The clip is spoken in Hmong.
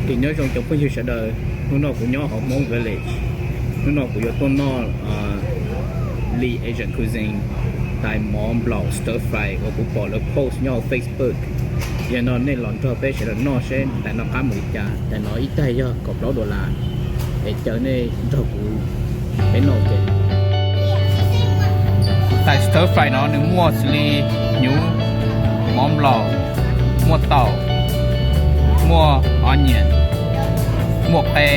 Ces nyob zoo cov phooj ywg sawv daws, hnub no kuv nyob hauv Hmoob Village. Hnub no kuv yuav tuaj noj Lee Asian cuisine, tais mov nplaum stir fry uas kuv pom lawv post nyob hauv Facebook. Yog no nej los nrog peb sawv daws noj seb tais no qab mus li cas. Tais no ib taig yog kaum plaub dollar. Es caw nej nrog kuv peb noj ua ke. Tais stir fry no nws muaj xws li hnyuv, mov nplaum, muaj taum, muaj onion, muaj qe,